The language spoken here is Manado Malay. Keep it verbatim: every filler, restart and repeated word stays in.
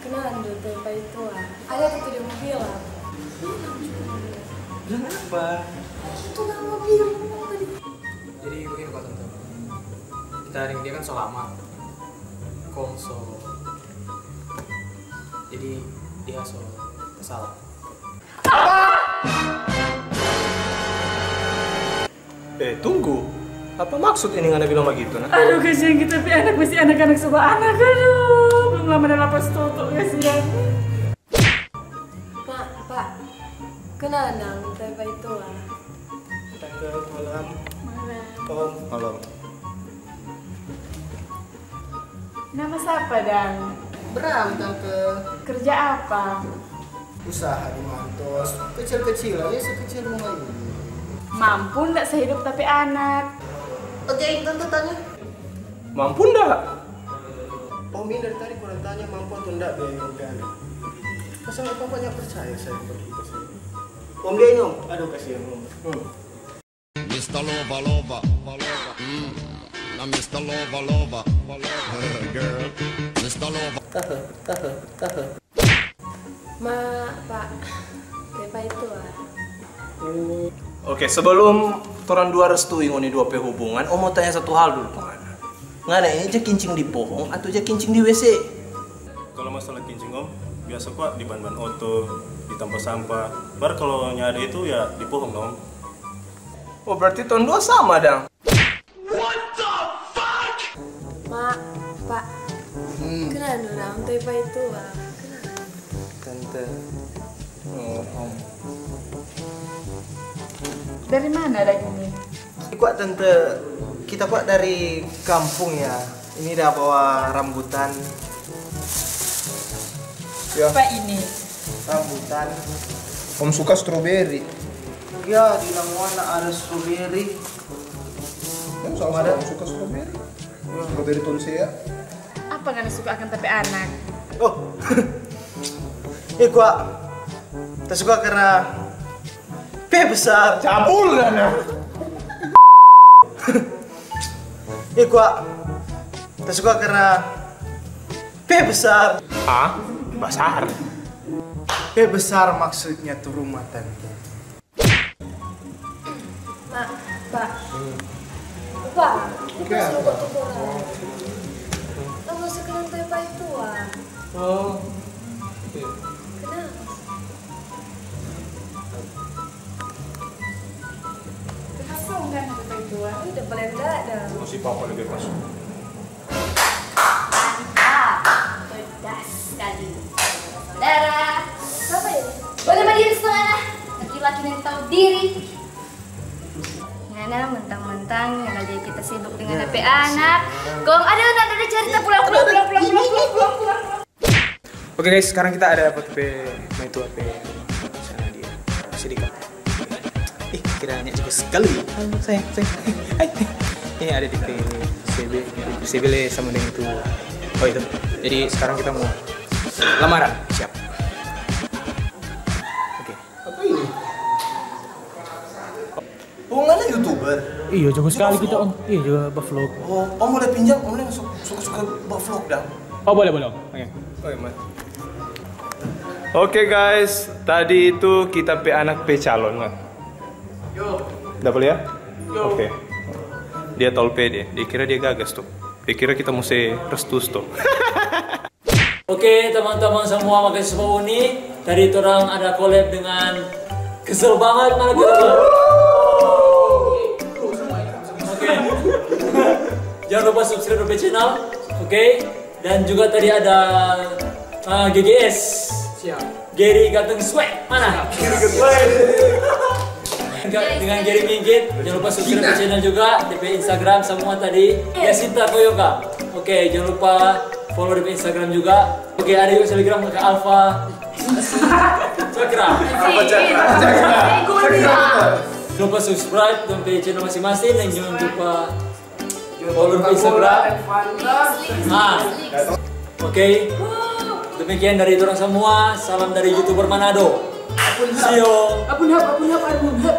Nando, tempa itu ah. Ada tu dia mau bilang. Bilang apa? Itu nggak mau bilang tadi. Jadi begini, Pak, Tante. Kita deng dia kan so lama. Kong so, jadi dia so kesal. Eh, tunggu. Apa maksud ini ngana bilang bagitu, nah? Aduh, kasihan kita pe anak, masih anak-anak, coba anak. Aduh, belum lama ada lapas toto, kasihan. Pak, Pak, kenal dang tempa itu ah? Tante, malam. Malam. Om. Malam. Nama sapa dang? Bram, Tante. Kerja apa? Usaha di Mantos, kecil-kecil aja, sekecil rumah ini. Mampu ndak sehidup tapi anak? Oke, Tante tanya. Mampu ndak? Om, ini dari tadi kurang tanya mampu atau ndak biaya Om pe anak. Masa nggak papa nggak percaya saya pergi ke sini? Om, dia ini, Om. Aduh, kasihan, Om. Hmm. Mister Lover, lover, lover. Hmm. Nah, Mister Lover, lover, lover. Girl. Mister Lover. Ma, Pak, tempa itu ah. Oke, sebelum torang dua restui ngoni dua pe hubungan, Om mo tanya satu hal dulu pa ngana. Ngana ini ja kincing di pohong atau ja kincing di W C? Kalau masalah kincing, Om, biasa kwa di ban-ban oto, di tampa sampah. Baru kalau nyanda itu, ya di pohong, Om. Oh, berarti tong dua sama dang. Ma, Pak, hmm, kenal dang tempa itu ah. Kenal. Tante. Oh, Om. Dari mana dang ini? Ini kwa, Tante, kita kwa dari kampung ya. Ini da bawa rambutan. Ya. Apa ini? Rambutan. Om suka stroberi. Ya, di Nanguana ada stroberi. Yang sama-sama Om suka stroberi. Strawberry tonsea. Apa ngana suka akan ta pe anak? Oh. Eh, kwa. Ta suka karena pe besar. Cabul, ngana. Eh, kwa. Ta suka karena pe besar. Ah, besar. Pe besar maksudnya tu rumah, Tante. Ma, Pa. Hmm. Pa, oke, kita suruh apa? Ke tukang. Nggak usah kenal tempa itu ah. Oh. Oke. Kenapa? Kenapa enggak tempa itu ah? Udah paling enggak ada. Masih papa lebih pas. Mantap, pedas sekali. Saudara, apa ini? Boleh berdiri setengah nah. Laki-laki yang tahu diri. Ngana mentang-mentang ngana jadi kita sibuk dengan ya, anak. Kong ada anak dari cerita pulang pulang pulang pulang pulang pulang pulang. Oke guys, sekarang kita ada apa tuh pe, main tuh apa sana dia. Sedikit. Ih, kiranya juga sekali. Halo, sayang, sayang. Hai. Ini ada di P C B, P C B le sama dengan itu. Oh, itu. Jadi sekarang kita mau lamaran, siap. Oke. Apa ini? Oh, ngana YouTuber? Iya, jago sekali kita, Om. Iya, juga bavlog. Oh, Om boleh pinjam, Om boleh su-, suka-suka bavlog dong. Oh, boleh, boleh, Om. Oke. Oke, Mat. Oke, guys, tadi itu kita pe anak pe calon, kan? Yo. Udah boleh ya? Yo. Oke. Dia tolpe dia, dia kira dia gagas tuh. Dia kira kita mesti restus tuh. Oke, teman-teman semua, makasih sama Uni. Tadi torang ada collab dengan kesel banget malah kita. Oke. Jangan lupa subscribe ke channel. Oke. Dan juga tadi ada, uh, G G S. Siap. Gary Ganteng Swag. Mana? Siap. Gary Ganteng Swag. Dengan, dengan Gary Mingkit, jangan lupa subscribe ke channel juga, D P Instagram semua tadi. Yasinta Koyoka. Oke, jangan lupa follow D P Instagram juga. Oke, ada juga Telegram ke Alfa Cakra. Alfa Cakra. Jangan lupa subscribe dan page channel masing-masing dan jangan lupa follow Instagram. Ah. Oke. Demikian dari orang semua. Salam dari YouTuber Manado. See you. Apun hap, apun hap, apun hap.